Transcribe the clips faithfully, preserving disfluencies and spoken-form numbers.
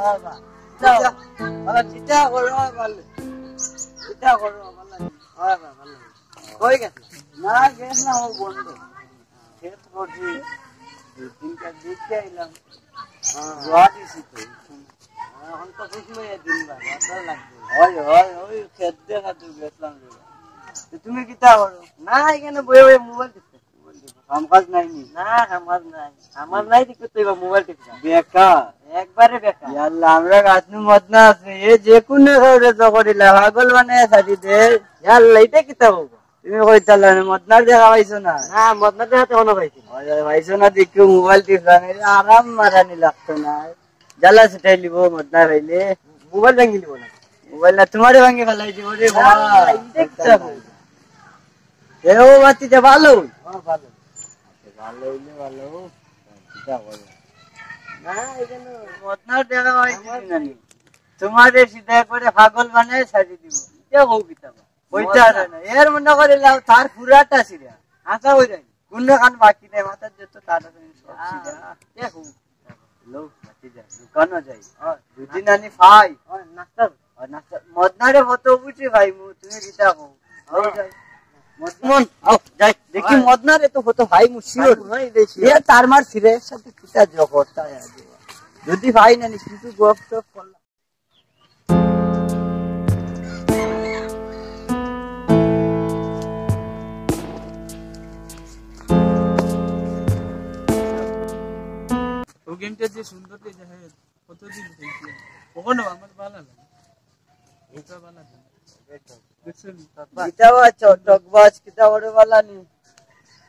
বাবা, যাও। বাবা, চিন্তা করো, বাবা, চিন্তা করো, বাবা। হয়, বাবা, কই গেছে? না, গেছ না, ও বন্ধ। খেত করছি, দুই তিনটা দেখতে আইলাম। হ্যাঁ। রোয়া দিছি তো। এখন তো খুশি হয়ে দিন ভাই, ভালো লাগবে। হয়, হয়, ওই খেত দেখা তো গেছিলাম রে। তো তুমি কিতা করো? না, এখানে বইয়া বইয়া মোবাইল টিপতে। মোবাইল টিপো। কাম কাজ নাই নি? না, কাম কাজ নাই। কাম কাজ নাই, ঠিক করতে হইবা মোবাইল টিপতে। বেকার? একবারে বেকার। ইয়াল্লা, আমরা গাছনু মদনা আছে, এ যে কোনো কাউরে জগড়িলা, পাগল বানায় ছাড়ি দে। ইয়াল্লা, এটা কিতা বলবো? তুমি কইতালা না, মদনার দেখা পাইছো না? না, মদনার দেখা তো এখনো পাইছি না। ওই, ওই, পাইছো না, দেখি মোবাইল টিপলাম, এরে আরাম মারানি লাগতো না। জ্বালা ছুটাই লিবো মদনা পাইলে। মোবাইল ভাঙি লিবো না। মোবাইল না, তোমারে ভাঙি ফেলাই দিব রে ভাই। আল্লাহ, ইনজেক্ট করবো। এ ও বাতি যা ভালো। হ্যাঁ, ভালো। ভালো হইলে ভালো। কিতা বলো? না, এখানে মদনার দেখা পাইছি না নি। তোমারে সিধা করে পাগল বানায় ছাড়ি দিব। এটা হোক কিতা বা? কইতে পারে না। এর মনে করে লাও, তার পুরাটা ছিঁড়া। আশা হই যায়। কোন খান বাকি নেই, মাথার যত তার আছে, সব ছিঁড়া। দেখো। লো, বাকি যা, দোকানও যাই। দুদিন আনি পাই। নাস্তা। আর নাস্তা, মদনারে কত বুঝি ভাই, মু-, তুমি কিতা কও? আও যাই। মদমন, আও, যাই। দেখি মদনারে তো কত ভাই, মু sure। ভাই, দেখি। এ তার মার ফিরে এর সাথে কিতা জগরটা আছে। যদি ভাই না নি, কিন্তু গপ সপ করলাম। ও গেমটা যে সুন্দর যে, হ্যাঁ, কতদিন খেলছি। ওখানে আমার ভালো লাগে। এটা ভালো লাগে। দেখছেন? ইটাও আছো, টকবাজ, কিতা বড় ভালো নি?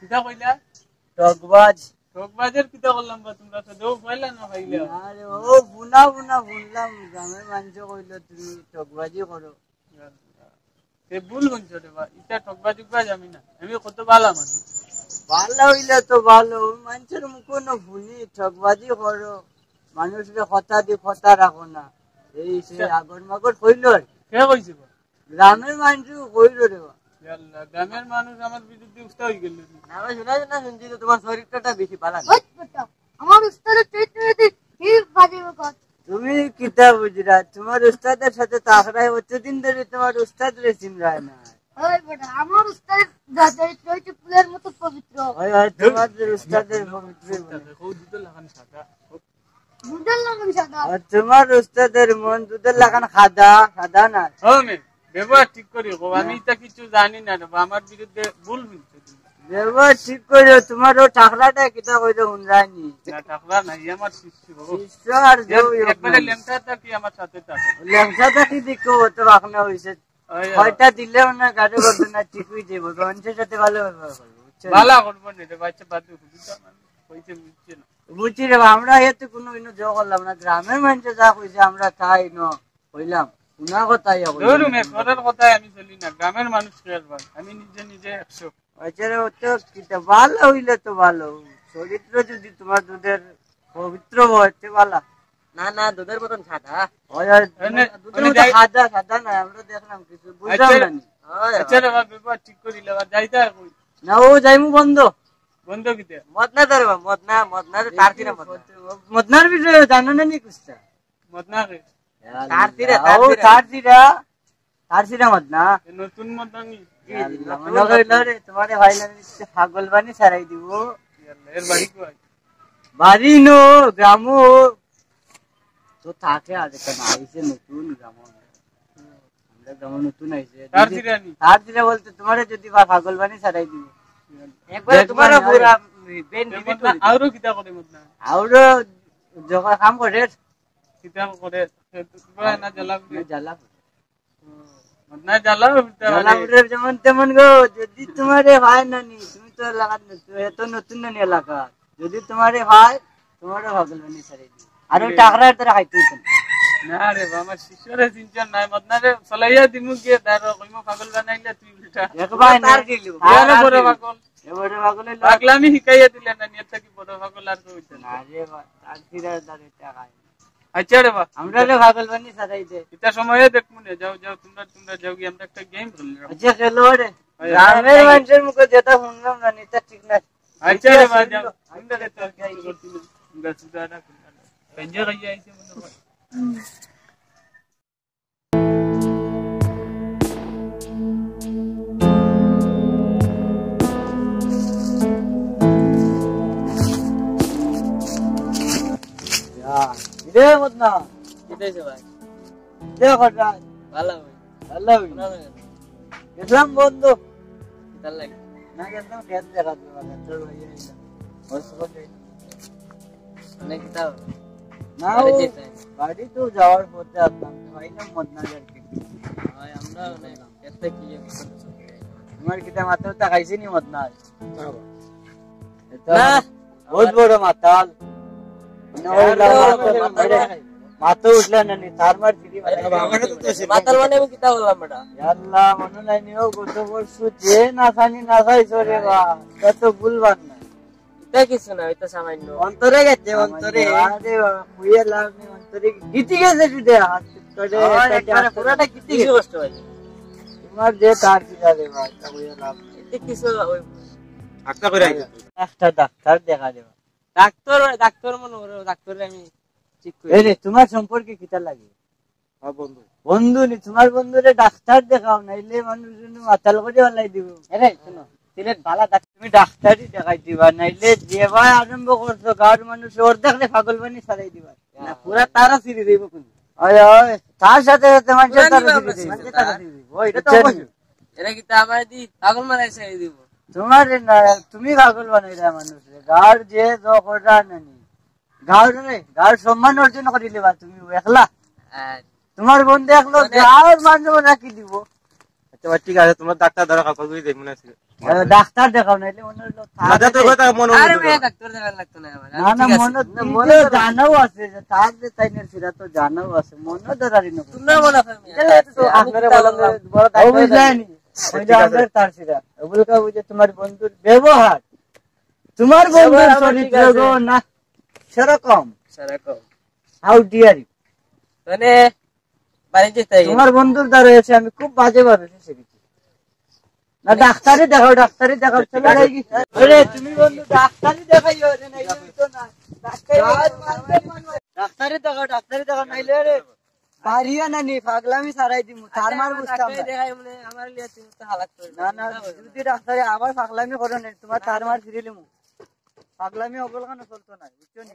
কিতা কইলা? টকবাজ। টকবাজের কিতা করলাম বা তোমরা তো দেও পয়লা না খাইলা। আরে ও বুনা বুনা বুনলাম, গ্রামের মানুষে কইলো তুমি টকবাজি করো। তে ভুল বুনছো রে বা, ইটা ঠকবা টুকবা যাবি না। আমি কত ভালা মানুষ। ভালা হইলে তো ভালো, মানুষের মুখো না শুনি, ঠকবাজি করো, মানুষরে কথা দি কথা রাখো না। এই সে আচ্ছা। আগর মাগর কইলো আর কি। কে কইছে বা? গ্রামের মানুষ কইলো রে বা। ইয়াল্লা, গ্রামের মানুষ আমার বিরুদ্ধে উস্তা হয়ে গেল। না ভাই, শোনা না শুনছি তো তোমার চরিত্রটা বেশি ভালা না। ওই বেটা, আমার উস্তাদের চরিত্র যদি ঠিক বাজে কথা। তুমি কিতা বুঝরা? তোমার উস্তাদের সাথে তাকরায় অতদিন ধরে তোমার উস্তাদরে চিনরায় না। ওই বেটা, আমার উস্তাদ যা চরিত্র হইছে ফুলের মতো পবিত্র। ওই, ওই, তোমার উস্তাদের পবিত্র মনে। ও দুধের লাখান সাদা। দুধের লাখান সাদা। আর তোমার উস্তাদের মন দুধের লাখান সাদা, সাদা না। ও মে, ব্যবহার ঠিক করি কও, আমি না। ইতা কিছু জানি না রে বা, আমার বিরুদ্ধে ভুল বুঝছো তুমি। ব্যবহার ঠিক করিও, তোমার ও টাকলাটা কিতা কইলো হুনরায়নি? না, টাকলা নাই, আমার শিষ্য। শিষ্য আর এক-, যেও ইয়ে একবারে নাই। লেংটা থাকি আমার সাথে থাকে। লেংটা থাকি দেখো, ও তো বাকনা হইছে। ওই, ওই। কয়টা দিলেও না, গাড়ি করবে না, ঠিক হয়ে যাবো। মানুষের সাথে ভালো ব্যবহার করবো, বুঝছো? ভালা করবো না রে, বাচ্চা বাদ দে, হুজুর তো আমার কইছে বুঝছে না। বুঝছি রে বা, আমরা এতে কোনো ইনো জো করলাম না, গ্রামের মানুষে যা কইছে আমরা তাই ন কইলাম, শোনা কথা ইয়া কইলাম। ধরুন, এ ঘরের কথায় আমি চলি না, গ্রামের মানুষ কে আর ভাই, আমি নিজে নিজে একশো। আচ্ছা রে, ও তো কিতা ভালো হইলে তো ভালো, চরিত্র যদি তোমার দুধের পবিত্র হয়, তে ভালা। না, না, দুধের মতন সাদা। ওই, ওই, এনে, দুধের এনে মতো যাই- সাদা, সাদা না, আমরা দেখলাম কিছু, বুঝলাম আচ্ছা, না নি। ওই, আচ্ছা ওই। রে বাবা, ব্যাপার ঠিক করি লেবা, যাইতা কই? না, ও যাইমু বন্ধ। বন্ধ কিতা? মদনা দে রে বাবা, মদনা, মদনা রে, তার কিনা মদনা। মদনার বিষয়ে জানো না নি কুস্তা? মদনা কে? তার কিনা, তার ও, কিনা। তার কিনা। তার সিরা মদনা। এ নতুন মদনা নি? জি, জি, ইয়াল্লা, নতুন মনে করি মদনা। লো রে, তোমারে ভাই লাগে দিচ্ছে, পাগল বানি সারাই দিব। ইয়াল্লা, এর বাড়ি কই? বাড়ি নো, গ্রামো। তো থাকে আর একটা না, আইছে নতুন গ্রামো। হুম। আমরা গ্রামো নতুন আইছে। তার যদি সিরা নি? তার সিরা বলতে তোমারে যদি বা পাগল বানি সারাই দিব। ইয়াল্লা। একবার দেখবা তোমার না, পুরা ব্যান্ড এ ডিলিট মদনা করে দিবে। আরো কিতা করে মদনা? আরো যখন কাম করে। কিতা করে? সে তো পুরা না জ্বালা না করে। জ্বালা। না, জ্বালা উঠতে জ্বালা পারে। উঠে যেমন তেমন গো, যদি তোমারে হয় না নি, তুমি তো এলাকার নতুন, এত নতুন না নি এলাকা। যদি তোমারে হয়, তোমারে পাগল বানি ছাড়ি দিই। আর ওই এ। টাকরার দ্বারা খাইতে হইতো না। না রে বা, আমার শিষ্যরে চিনতে নাই, মদনারে চলাইয়া দিমু গিয়ে, তার কইমু পাগল বানাইলে তুই উল্টা। একবার তার না। কি লিব? তার এবারে আর বড় কি লিব? পাগল। এবারে পাগল হইলো। পাগলামি শিখাইয়া দিলে না, নিয়ে থাকি বড় পাগল আর কেউ হইতো না। না রে বা, তার ফিরার দ্বারা টাকা। আচ্ছা রে বা। আমরা রে পাগল বানি সারাই দে। এটা সময়ে দেখমু নে, যাও, যাও, তোমরা, তোমরা যাও গিয়া, আমরা একটা গেম খেললাম। আচ্ছা, খেলো রে। আচ্ছা। গ্রামের মানুষের মুখে যেটা শুনলাম না, এটা ঠিক না। আচ্ছা রে বা, যাও। তোমরা দেখো, তোমরা সুদা না, তোমরা না। গঞ্জা খাইয়া আইছে মনে হয়। ইয়া, কিরে মদনা? কিতা অইছে ভাই? কিতা কররা? ভালা ভাই। ভালা ভাই। গেছিলাম বন্ধু। কিতার লাগি? না, গেছিলাম খেত দেখাত, তোর ভাই আইলা। ওই সময় মানে কিতা? না, বাড়ি ও যেতে। বাড়ি তো যাওয়ার পথে আসলাম, তো ভাই না মদনা আর কি। ভাই, আমরা মানে খেতে কি যে তোমার কিতা মাথা উঠা খাইছে নি মদনা? না। এটা না। বহুত বড় মাতাল। না, ওই আরে, লাগা আরে, মাথা উঠলে না নি, তার মার ফিরি বাবা, আমার তো সে মাতাল মানে আমি কিতা বললাম বেটা? আল্লাহ, মনে নাই নিও, গত বর্ষ যে নাচানি নাচাইছো রে বা, তা তো ভুলবার না। এটা কিছু না, এটা সামান্য। অন্তরে গেছে, অন্তরে। আরে বাবা, কইয়া লাভ নেই, অন্তরে গীতি গেছে শুধু, হাত করে ও, একটা একবারে ডাক্তার পুরাটা গীতি কিছু গেছে। কষ্ট হয়। তোমার যে তার কি যাবে বা, এটা কইয়া লাভ নেই। এটা কিছু ওই আচ্ছা করে আইছে। একটা ডাক্তার দেখা দেবা। ডাক্তার, ডাক্তার মনে করো, ডাক্তারে আমি ঠিক করি। এই রে, তোমার সম্পর্কে কিতা লাগে? হ্যাঁ, বন্ধু। বন্ধু নি, তোমার বন্ধুরে ডাক্তার দেখাও, নাইলে মানুষ জন্য মাতাল করে ফালাই দিব। আরে, শুনো, সিলেট ভালা ডাক্তার। তুমি ডাক্তারই দেখাই দিবা, নাইলে যে ভাই আরম্ভ করছো, গাঁর মানুষ অর্ধেক রে পাগল বানি ছাড়াই দিবা। না, পুরা তারা ছিঁড়ি দিব কোন? ওই, ওই, তার সাথে সাথে মানুষের পুরা তারা নিবা ছিঁড়ি আমরা দিব। ছিঁড়ি। মানুষের তারা ছিঁড়ি দিব। ওই, এটা তো বুঝছেন? অবশ্যই। এরা কিন্তু আমার দি পাগল মারাই ছাড়াই দিব। তোমার না, তুমি পাগল বানাইরা মানুষ। গাঁর যে জ কররা নানি। গাঁর রে, গাঁর সম্মান অর্জন করিলে বা তুমি একলা। আর তোমার বন্ধু একলো মানে গাঁর মান সম্মান রাখি দিব। আচ্ছা, ভাই, ঠিক আছে, তোমার ডাক্তার ধরো, কাউকে যদি দেখবো না। আরে, ডাক্তার দেখাও, নাইলে মনে হইলো তার না, তো কথা মনে আরে হইলো। ভাই, ডাক্তার দেখার লাগতো না আমার। না, না, ঠিক আছে। মনে না, তুমি মনে তো তো জানাও আছে যে তার যে তাইনের ফিরা তো জানাও আছে, মনে ধরারি না। তোমরা মনে হয় আমি এটা তো আছে, আমি আপনারা তো বলেন যে বড় ও ডাক্তার বুঝলাম। বুঝলাম। ওই যে ঠিক আছে। আমাদের তার ফিরা। ওগুলো বুঝে তোমার বন্ধুর ব্যবহার। তোমার ব্যবহার বন্ধুর আমার ঠিক চরিত্র আছে। গো না সেরকম। সেরকম। How dare you? মানে, বাড়ি যেতে হবে। তোমার বন্ধুর দ্বারা এসে আমি খুব বাজে ভাবে ফেঁসে গেছি। না, ডাক্তারি দেখাও, ডাক্তারি দেখাও, চলো যাই কি? আরে, তুমি বন্ধু ডাক্তারি দেখাইও, আরে, নাইলে হইতো না। ডাক্তারি, ডাক্তারি দেখাও, ডাক্তারি দেখাও, নাইলে রে, পারিয়া না নি, পাগলামি ছাড়াই দিমু, তার মার বুঝতাম ডাক্তারি না। দেখাই মানে, আমার লিয়া তুমি তো হালাত করে না, না, দিবে। যদি ডাক্তারি আবার পাগলামি করো না, তোমার তার মার ফিরিলিমু। পাগলামি অবলখানো চলতো না, বুঝছো নি?